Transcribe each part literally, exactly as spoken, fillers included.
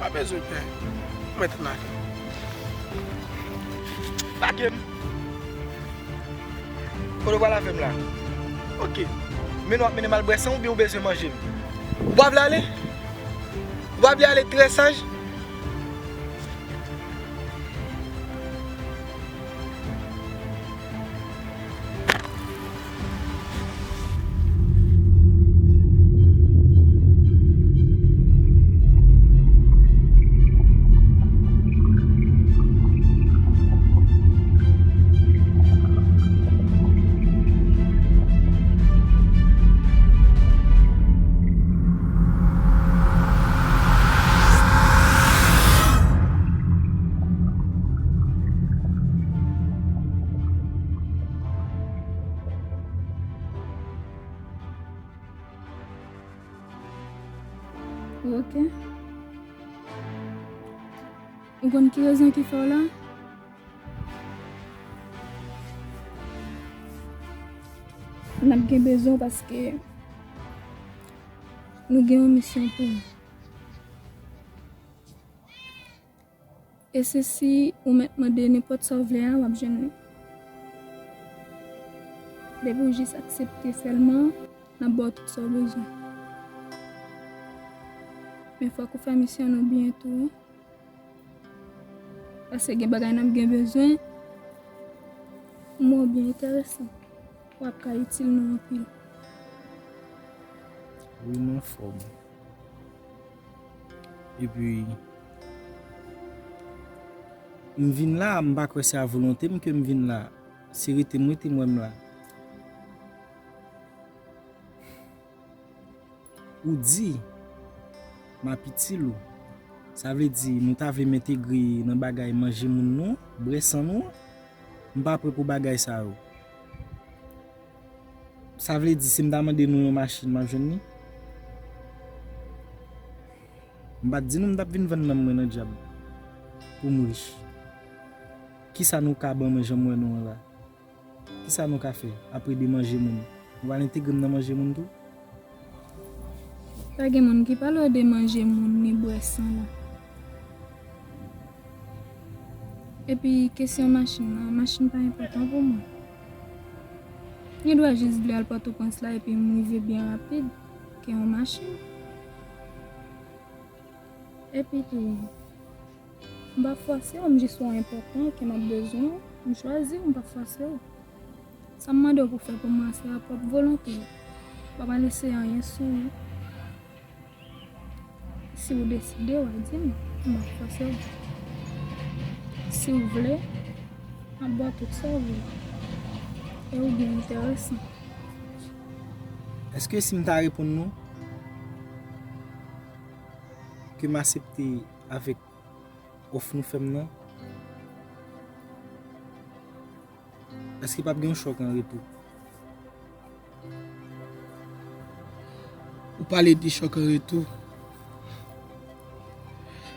Pa bezwen pè. Ou mèt ann avè m. Lage m. Kote w pral avè m la? Oke. Men w ap mennen m al bwè san oubyen w bezwen manje m? Ou pa vle ale? Ou pa vle ale trè saj? Ok. Ou konn ki rezon ki fè w la? N ap gen bezwen w paske nou gen yon misyon pou ou. E se si ou mèt mande nenpòt sa w vle a, w ap jwenn li. Depi w jis aksepte sèlman, n ap ba w tout sa w bezwen. Men fòk ou fè misyon nou byen tou, wi. Paske gen bagay n ap gen bezwen, mwen byen enteresan. W ap ka itil nou anpil. Wi, m anfòm. Epi, m vin la, m pa kwè se a volonte m ke m vin la. Se rete m rete m wè m la. Ou di, m ap itil ou. Sa vle di, nou ta vle m entegre nan bagay manje moun nou, bwè san nou, m pa prè pou bagay sa yo. Sa vle di, si m ta mande nou yon machin, m ap jwenn li? M pa t di nou m t ap vin vann nanm mwen nan dyab pou m rich. Kisa nou ka ban mwen jan m wè nou an la? Kisa nou ka fè apre de manje moun? Nou pral entegre m nan manje moun tou? Pa gen moun ki pale w de manje moun ni bwè san la. Epi kesyon machin nan, machin pa enpòtan pou mwen. Gen dwa jis vle al Pòtoprens la epi m rive byen rapid ke yon machin. Epi tou, m pa fòse w, m jis wè w enpòtan, ke m ap bezwen w, m chwazi w, m pa fòse w. Sa m mande w pou fè pou mwen, se a pwòp volonte w. W pa pral eseye anyen sou ou. Si w deside, w a di m, m pa fòse w. Si w vle, m ap ba w tout sa w vle. E w byen enteresan. Èske si m ta reponn nou ke m aksepte avèk òf nou fè m nan, èske p ap gen yon chòk an retou? Ou pale de chòk an retou.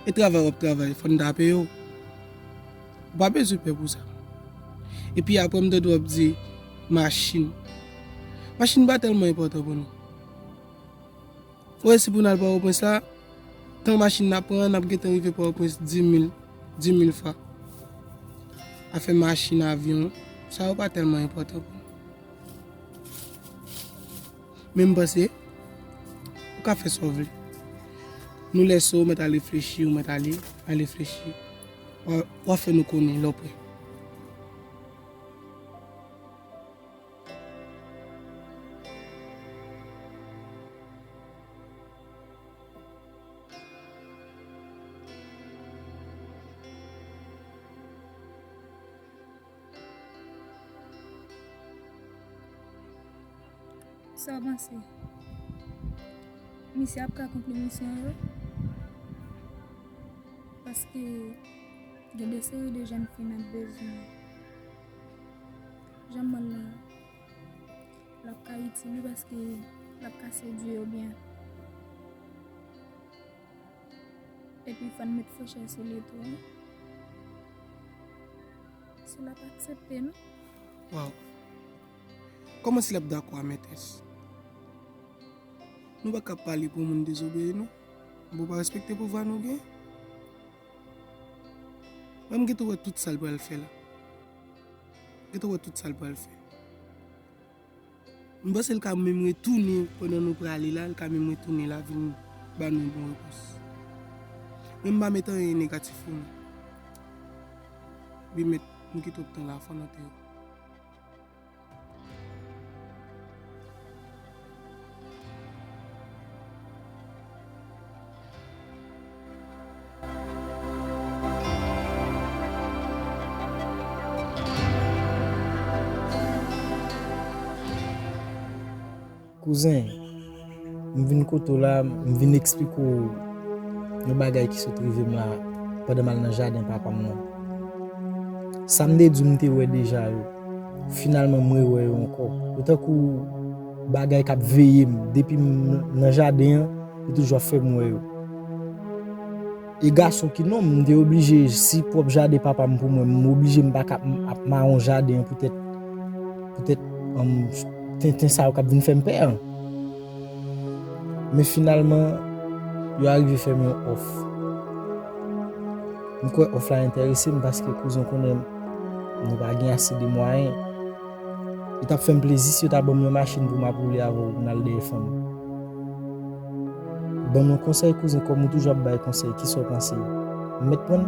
E travay w ap travay, fò n ta peye w. Ou pa bezwen pè pou sa. Epi apre m tande w ap di machin. Machin pa tèlman enpòtan pou nou. Ou wè si pou n al Pòtoprens la, tan machin n ap pran, n ap gentan rive Pòtoprens dis mil, dis mil fwa. Afè machin, avyon, sa yo pa tèlman enpòtan pou nou. Men m panse, ou ka fè sa w vle. Nou lèse w mèt al reflechi, ou mèt ale, al reflechi. W a, w a fè nou konnen lè w prè. Sa w panse? Misye ap ka akonpli misyon an vre? Paske gen de seri de jèn fi n ap bezwen. Jan m wè l la, l ap ka itil wi paske l ap ka sedui yo byen. Epi fò n met fòchè sou li tou wi. Si l ap aksepte non. Waw. Kòman si l ap dakò a mètrès? Nou pa ka pale pou moun dezobeyi nou. Bon, pa respekte pouvwa nou gen. Mwen, m gentan wè tout sa l pral fè la. M gentan wè tout sa l pral fè. M panse l ka menm retounen pandan nou prale la, l ka menm retounen la vin ba nou yon bon repons. Men m pa met anyen negatif pou nou. Wi, mèt, nou kite w pran la fò nan tè. Kouzen, m vin kote w la, m vin eksplike w yon bagay ki sot rive m la pandan m al nan jaden papa m nan. Sa m te di w m te wè deja yo, finalman m rewè yo ankò. Yo tankou bagay k ap veye m. Depi m nan jaden an, yo toujou ap fè m wè yo. E gason ki non m, m te oblije, si pwòp jaden papa m pou mwen, m oblije m pa ka ap mawon jaden an poutèt, poutèt, um, tenten sa yo k ap vin fè m pè an. Men finalman, yo arive fè m yon òf. M kwè òf la enterese m paske kouzen konnen nou pa gen ase de mwayen. Li t ap fè m plezi si yo ta ban m yon machin pou m ap woule avè w pou n al dèyè fanm. Ban m yon konsèy, kouzen, kòm ou toujou ap bay konsèy, kisa w panse? M mèt pran l?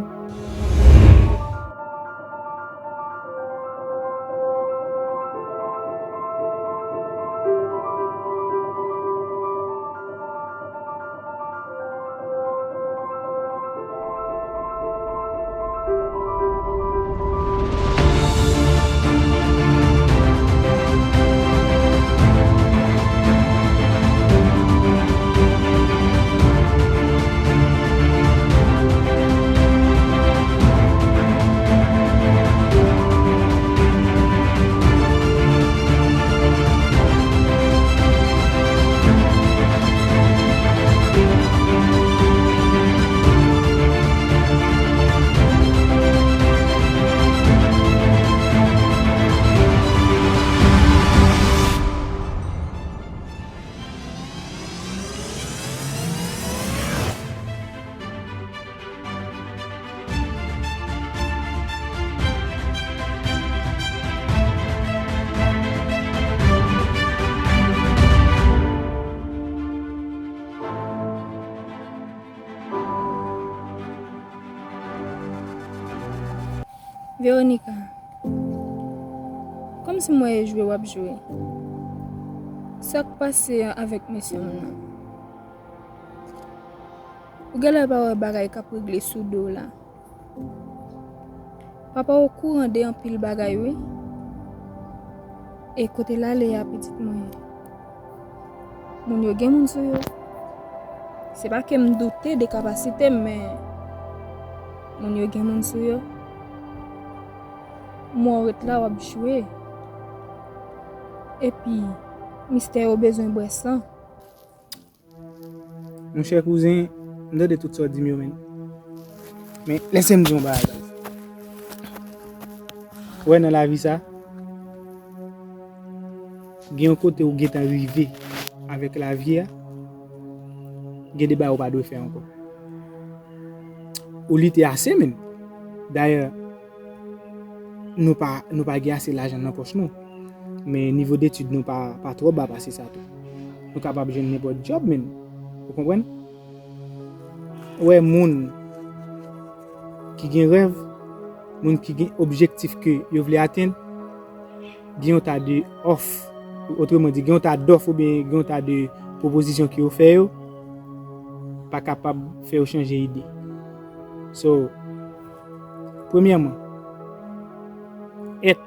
Veronica, kòmsi m wè e jwe w ap jwe. Sa k pase avèk mesye w nan? Ou genlè pa wè bagay k ap regle sou do w la. Papa w okouran de anpil bagay, wi. E kote l ale a, pitit mwen? Moun yo gen moun sou yo. Se pa ke m doute de kapasite m, men moun yo gen moun sou yo. M wè w ret la, w ap jwe. Epi, mistè yo bezwen bwè san. Monchè kouzen, m tande tout sa w di m yo, men. Men, lèse m di w yon bagay, baz. Ou wè nan lavi sa, gen yon kote ou gentan rive avèk lavi a, gen de bagay ou pa dwe fè ankò. Ou lite ase, men. Dayè, nou pa, nou pa gen ase lajan nan pòch nou. Men nivo detid nou pa, pa twò ba pase sa tou. Nou kapab jwenn nenpòt djòb, men. Ou konprann? Ou wè moun ki gen rèv, moun ki gen objektif ke yo vle atenn, gen yon ta de òf, otreman di, gen yon ta dòf oubyen gen yon ta de pwopozisyon ke yo fè yo, pa kapab fè yo chanje ide. So, premyèman, èt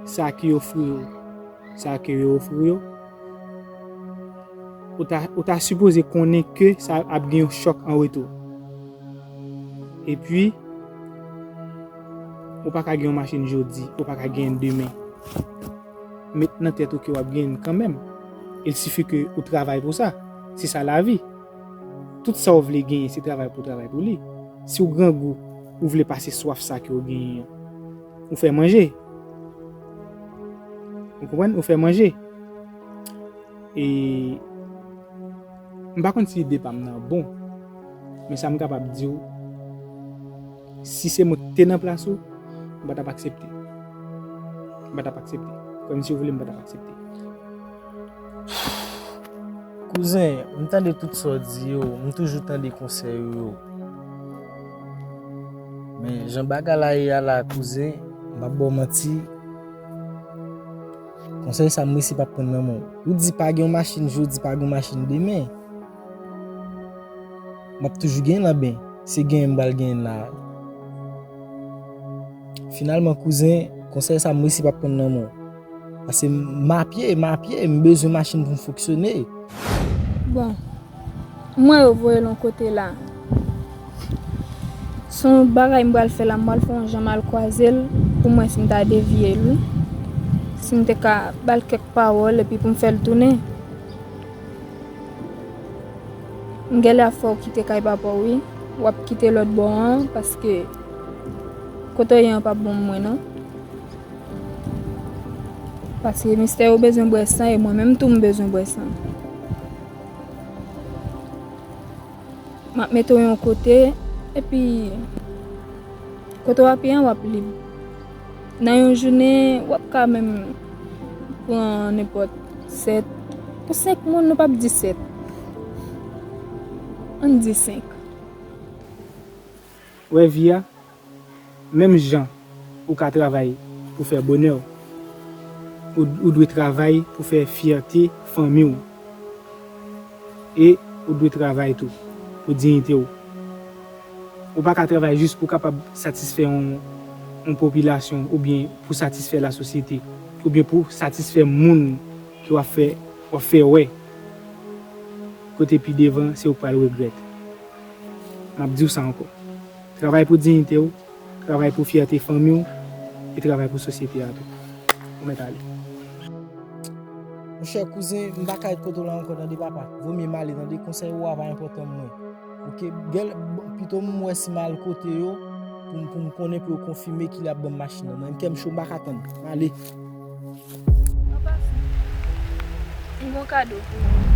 sa ki ofri yo, sa ke yo ofri yo, ou ta, ou ta sipoze konnen ke sa ap gen yon chòk an retou. Epi, ou pa ka gen yon machin jodi, ou pa ka genyen demen. Met nan tèt ou ke w ap genyen kanmenm. Il sifi ke ou travay pou sa. Se sa lavi. Tout sa w vle genyen, se travay pou w travay pou li. Si w grangou, ou vle pase swaf sa ke w genyen an, ou fè manje. Ou konprann? Ou fè manje. E m pa konn si ide pa m nan bon, men sa m kapab di w, Si se mwen ki te nan plas ou, m pa t ap aksepte. M pa t ap aksepte. Kwè m si w vle, m pa t ap aksepte. Kouzen, m tande tout sa w di yo, m toujou tande konsèy ou yo. Men jan bagay la ye a la, kouzen, m p ap ba w manti. Konsèy sa, m resi p ap pran nan men w. Ou di pa gen yon machin jodi, pa gen yon machin demen. M ap toujou gen lanben. Se genyen m pral genyen la. Finalman, kouzen, konsèy sa, m resi p ap pran nan men w. Paske m apye, m apye, m bezwen machin pou m fonksyone. Bon, m wè yo voye l yon kote la. Se yon bagay m pral fè la, m pral fè yon jan m al kwaze l pou m wè si m ta devye l, wi. Si m te ka ba l kèk pawòl epi pou m fè l tounen. M genlè ap fè w kite kay papa w, wi. W ap kite lòt bò an, paske kote w ye an p ap bon pou mwen, non. Paske mistè yo bezwen bwè san, e mwen menm tou m bezwen bwè san. M ap mete w yon kote, epi kote w ap ye an, w ap lib. Nan yon jounen, w ap ka menm pran nenpòt sèt. Pou senk moun, nou p ap di sèt. Ann di senk. Wè vi a, menm jan ou ka travay pou fè bonè w, ou, ou dwe travay pou fè fyète fanmi w. E ou dwe travay tou pou diyite w. Ou pa ka travay jis pou kapab satisfè yon, yon popilasyon oubyen pou satisfè lasosyete oubyen pou satisfè moun ke w ap fè, w ap fè wè. Kote pi devan, se ou k pral regrèt. M ap di w sa ankò. Travay pou diyite w, travay pou fyète fanmi w, e travay pou sosyete a tou. Ou mèt ale. Monchè kouzen, m pa ka ret kote w la ankò, tande papa. Vomye m ale, tande, konsèy ou a pa enpòtan pou mwen. Oke, gèl, pito m wè si m al kote yo, pou m, pou m konnen, pou yo konfime ki lè y ap ban m machin nan. Mwen menm kè m cho, m pa ka tann. M ale. An pasan, m gon kado pou ou.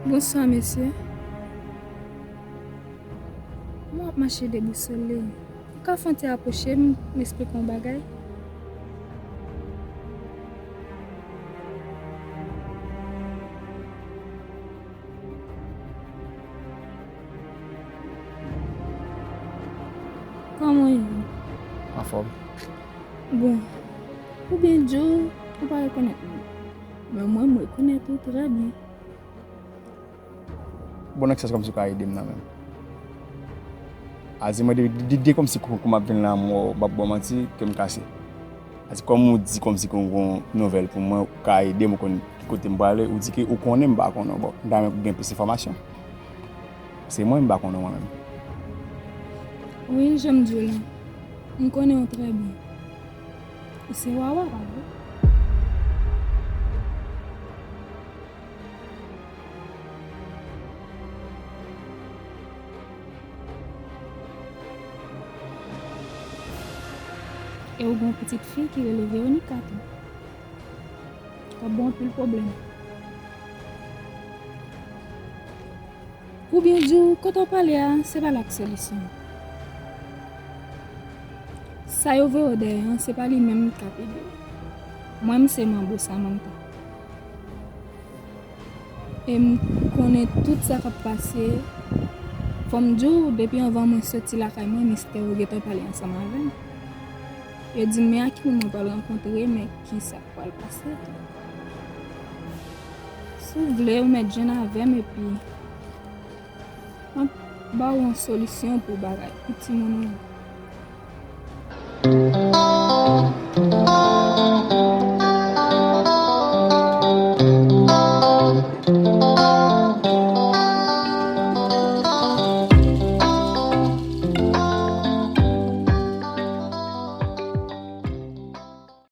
Bonswa, mesye. Mwen ap mache debousole. Ou ka fè yon ti apwoche m, m esplike w yon bagay? Kòman w ye? Anfòm. Bon, ou byen di w, ou pa rekonèt mwen. Men mwen, m rekonèt ou trè byen. Bon, nan ki sans kòmsi w ka ede m nan menm? A di mwen de, de, de, de kòmsi kou, kou m ap vin la, m wè w, m p ap ba w manti, kè m kase. A di kòm ou di kòmsi kou gon nouvèl pou mwen, ou ka ede m, ou konn ki kote m prale, ou di ke ou konnen, m pa konnen, bon, m ta renmen gen plis enfòmasyon. Se mwen, m pa konnen mwen menm. Wi, jan m di w la, m konnen w trè byen. Ou se Wawa, pa vre? E ou gen yon pitit fi ki rele Veronica tou. W ap gen anpil pwoblèm. Pou byen di w, kote w prale a, se pa la k solisyon. Sa yo voye w dèyè an, se pa li menm k ap ede w. Mwen, m se manbo Samantha. E m konnen tout sa k ap pase Fò m di w, depi anvan mwen soti lakay mwen, mistè yo gentan pale ansanm avè m. Yo di m men a ki moun mwen pral rankontre, men ki sa k pral pase. Si w vle, ou mèt jwenn avè m epi m ap ba w yon solisyon pou bagay, pou timoun ou an.